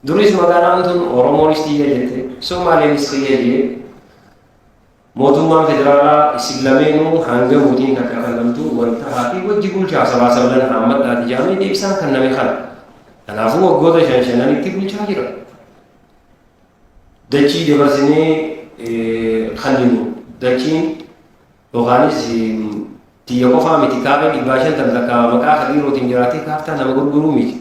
Duris magaalaan tun Oromoonis tiyya jette, Somaaleenis kiyya jee. Mootummaan federaalaa isin lameenuu hanga mootiin takka kennamtu wal tahaa fi wajji bulchaa sabaa sablan haammadhaati jedhamee deebisaan kenname kana. Kanaafuu waggoota shan shananitti bulchaa jira. Dachii dabarsinee kenninu dachiin yookaanis tiyya qofaa miti, kaaree 150 takka maqaa kadiirootiin jiraatee kaartaa nama gurguruu miti.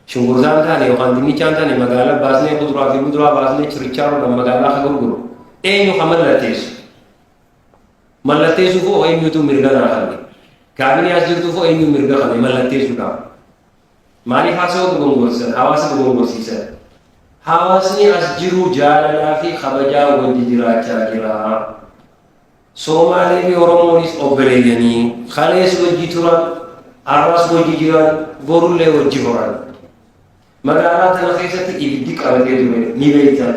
Shunkurtaan taane yookaan dinnichaan taane magaalaa baasnee, kuduraa fi muduraa baasnee chirichaaroodhaan magaalaa ka gurguru. Eenyu ka mallatteessu? Mallatteessuuf hoo eenyutu mirga naa kanne? Kaabinee as jirtuuf hoo eenyu mirga kanne mallatteessuudhaaf? Maaliif haasawaa dogongorsiisan? Hawaasa dogongorsiisan. Hawaasni as jiru jaalalaa fi kabajaa wajji jiraachaa jira. Soomaalee fi Oromoonis obboleeyyanii kalees wajji turan, har'as wajji jiran, borullee wajji horan. Magaalaa tana keessatti ibiddi qabatee ture ni beektan.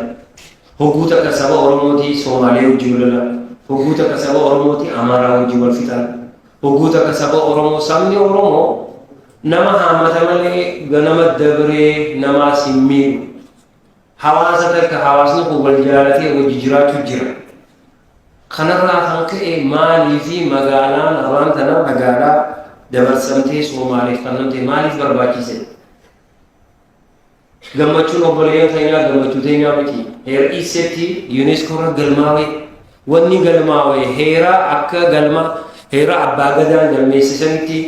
Hogguu takka saba Oromootii Soomaalee wajji lolan, hogguu takka saba Oromootii Amaaraa wajji wal fixan, hogguu takka saba Oromoo, sabni Oromoo nama haamata malee ganama dabree namaas hin miidhu. Hawaasa takka hawaasni kun wal jaalatee wajji jiraachuu jira. Kanarraa kan ka'e maaliifi magaalaan har'aan tana magaalaa dabarsamtee Soomaaleef kennamte maaliif barbaachise? Gammachuun obboleeyyan keenyaa gammachuu teenyaa miti. Heer dhiisetti UNESCO irra galmaawee wanni galmaawee heera akka galma heera abbaa gadaan galmeessisanitti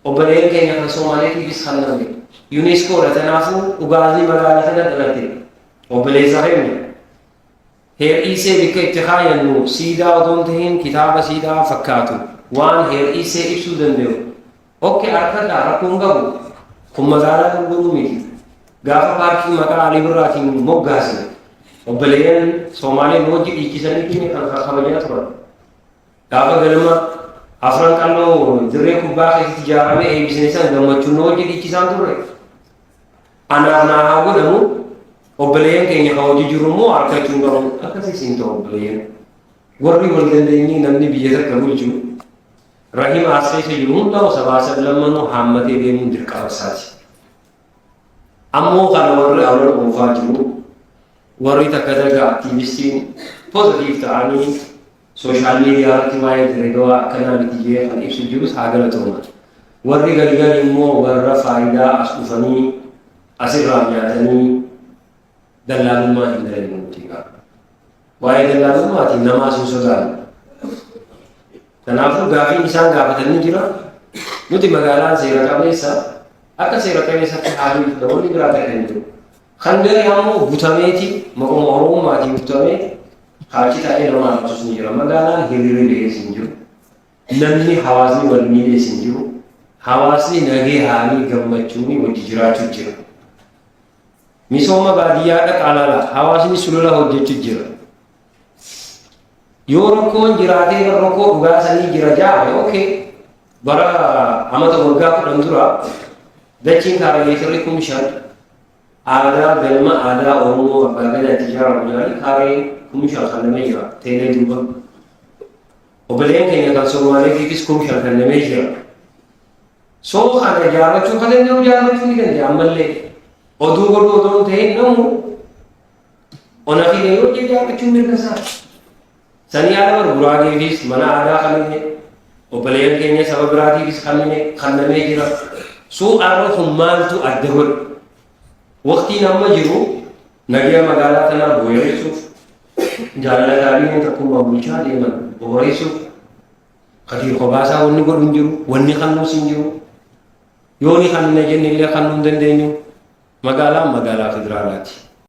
obboleeyyan keenya kan Soomaaleetiifis kenname. UNESCO dha, kanaafuu dhugaasni magaalaa kana dhalate obboleessa keenya. Heer-Iisee bikka itti kaayannu siidaa odoo hin tahin kitaaba siidaa fakkaatu waan Heer-Iisee ibsuu danda'u. Ok, arkadhaa, rakkoo hin qabu. Kun magaalaa gurguruu miti. Gaafa paarkii maqaa Alii Birraatiin moggaasne obboleeyyan Soomaalee nu wajji dhiichisaniitiin kan kabajaa turan. Gaafa galma Afran Qalloo dirree kubbaa keessatti ijaaramee eebbisne san gammachuun nu wajji dhiichisaan turre. Anaaf naa haa godhamu, obboleeyyan keenya kan hojii jiru immoo harkachuu hin qabu. Akkasii siin ta'u obboleeyyan. Warri wal dandeenyee namni biyya takka bulchu rahima as keessa jiru hundaa sabaa sablammanuu haammatee deemuun dirqama isaati. Ammoo kana warri awlan oofaa jiru, warri takka takka aktiivistiin positive ta'anii social media irratti waa'ee Dirredawaa akkanaa miti jee kan ibsu jirus haa galatooman. Warri galgal immoo warra faayidaa as dhufanii asirraa nyaatanii dallaalummaa hin dalagnu nuti egaa. Waa'ee dallaalummaatiin namaas hin sodaannu. Kanaafuu gaafiin isaan gaafatan ni jira. Nuti magaalaan seera qabeessa, akka seera qabeessatti haa hiikudha, wanni biraa takka hin jiru. Kan garii ammoo butameeti maquma Oromummaatiin butamee kaachi taa'ee nama arrabsus ni jira. Magaalaan hiriirri ba'ees hin jiru. Namni hawaasni wal miidhees hin jiru. Hawaasni nagee haanii gammachuuni wajji jiraachuu jira. Misooma baadiyyaa dhaqaa laala, hawaasni sulula hojjechuu jira. Yoo rakkoon jiraatee rakkoo dhugaa sanii jira jaame, okay. Bara amata waggaa 10 dura dachiin kaaree meetirri 5,000 aadaa galma aadaa Oromoo abbaa gadaatti ijaaramu jedhanii kaaree 5,000 kennamee jira teelee duuba. Obboleen keenya kan Somaaleetiifis 5,000 kennamee jira. Soo kana ijaarrachuu kan danda'u ijaarrachuu ni danda'a ammallee. Oduu godhuu odoo hin ta'in namu ona fi yoo ijaarrachuun mirga isaati. Sanii ala bar Guraageefis mana aadaa kannine, obboleeyyan keenya saba biraatiifis kannine kannamee jira. Suu arra kun maaltu adda godhe? Waqtiin amma jiru nagaya magaalaa tanaa booreessuuf, jaalala gaarii tokkummaa bulchaa deeman booreessuuf, Kadiir kophaasaa wanni godhu hin jiru, wanni kannuus hin jiru. Yoo ni kanna jenne illee kannuu hin dandeenyu. Magaalaan magaalaa federaalaati.